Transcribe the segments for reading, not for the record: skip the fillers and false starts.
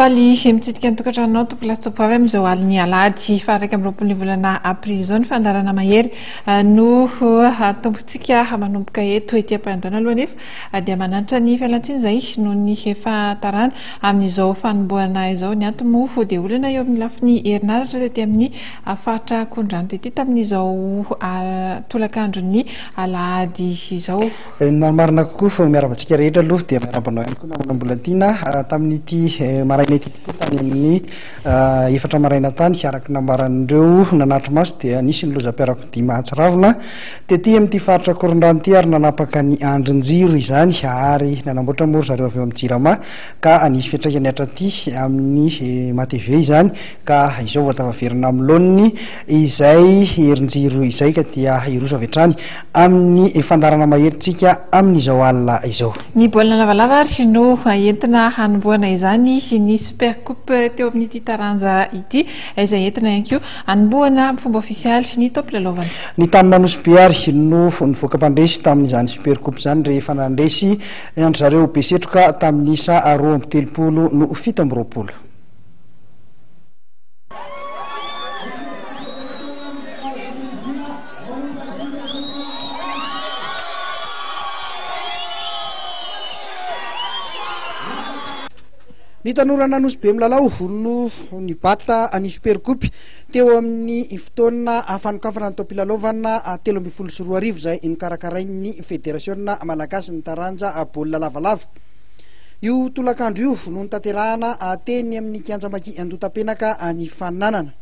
Faly mitsidika ny tokantranonao tompolahy sy tompovavy amin'izao alin'ny alahady faha 21 ny volana aprily izao. Ny fandaharana mahery no atombotsika manomboka eto ety am-piandohana aloha anefa dia mananitra ny fialantsiny izay noho ny fahatarana amin'izao fanombohana izao. Ny antony moa dia olana eo amin'ny lafiny herinaratra tety amin'ny faritra Ankorondrano tety tamin'izao tolakandron'ny alahady izao. Ny marimarina kokoa fa miarahaba antsika rehetra aloha dia miarahaba anao ihany koa namana Mbolatiana tamin'ity maraina ity tokoa tany amin'ny efatra maraina tany araka ny nambaran'ireo nanatri-maso dia nisy ny lozam-piarakodia mahatsiravina tety amin'ity faritra Ankorondrano ity ary nanapaka ny andrin-jiro izany ary nanamboatra moa ry zareo avy eo amin'ny Jirama ka nisy fiantraikany hatraty amin'ny MATV izany ka izao vao tafaverina amin'ny laoniny izay herin-jiro izay ka dia hiroso avy hatrany amin'ny fandaharana mahery tsika amin'izao alina izao. Ny baolina lavalava ary no entina hanombohana izany ny Super Coupe teo amin'ity taranja ity, izay entina ihany koa hanombohana amin'ny fomba ofisialy ny taom-pilalaovana. Ny Tanana Nosy Be ary no nivoaka mpandresy tamin'izany Super Coupe izany rehefa nandresy an-dry zareo Besetroka tamin'ny isa 32 no 27. Ny tanoran'Anosy be milalao no nibata ny Super Coupe teo amin'ny fotoana fanokafana ny taom-pilalaovana 2013 izay nokarakarain'ny Federasiona Malagasy ny taranja baolina lavalava. Io tolakandro io no notanterahana teny amin'ny kianja Maki Andohatapenaka ny faninanana.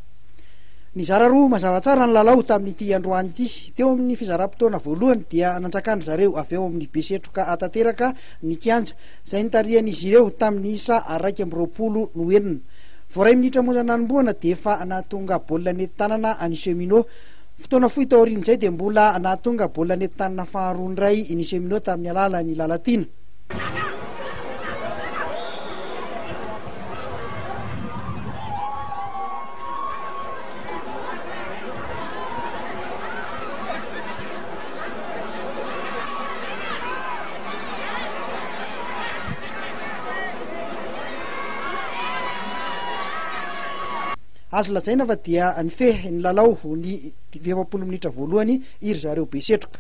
Nizara roa mazava tsara ny lalao tamin'ity androany ity. Teo amin'ny fizaram-potoana voalohany dia nanjakan-dry zareo avy ao amin'ny Besetroka tanteraka ny kianja, izay nitarihan'izy ireo tamin'ny isa 21 no enina. Vao iray minitra monja nanombohana dia efa nahatonga baolina nety tanana ny Cheminots. Fotoana fohy taorian'izay dia mbola nahatonga baolina nety tanana faharoa indray ny Cheminots tamin'ny alalan'i Lalatiana. Azo lazaina fa dia nifehy ny lalao ny 40 minitra voalohany iry zareo Besetroka.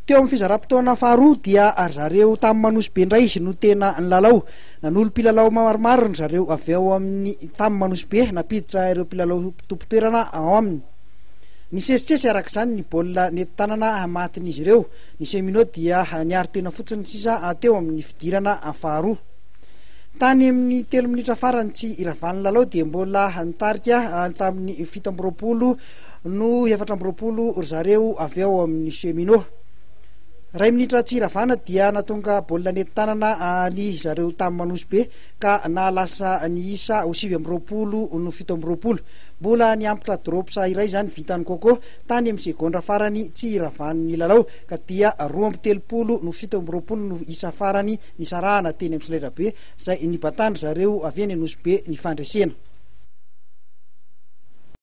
Teo amin'ny fizaram-potoana faharoa dia ry zareo tamin'ny Manosy be indray no tena nilalao. Nanolo mpilalao maromaro ry zareo avy ao amin'ny tamin'ny Manosy be nampiditra ireo mpilalao tompon-toerana ao aminy. Nisesisesy araka izany ny baolina nety tanana matin'izy ireo. Ny Cheminots dia niaro tena fotsiny sisa teo amin'ny fidirana faharoa. Tany amin'ny telo minitra farany tsy iravan'ny lalao dia mbola nitarika tamin'ny 27 no 24 ry zareo avy ao amin'ny Cheminots. Iray minitra tsy iravana dia nahatonga baolina nety tanana ny zareo tamin'ny Manosy be ka nahalasa ny isa ho 29 no 27. Mbola niampitra drops iray izany vitan'i Coco tany amin'ny segondra farany tsy iravan'ny lalao ka dia 32 no 27 no isa farany nisarahana teny amin'ny solaitrabe izay nibatan-dry zareo avy eny Anosibe ny fandresena.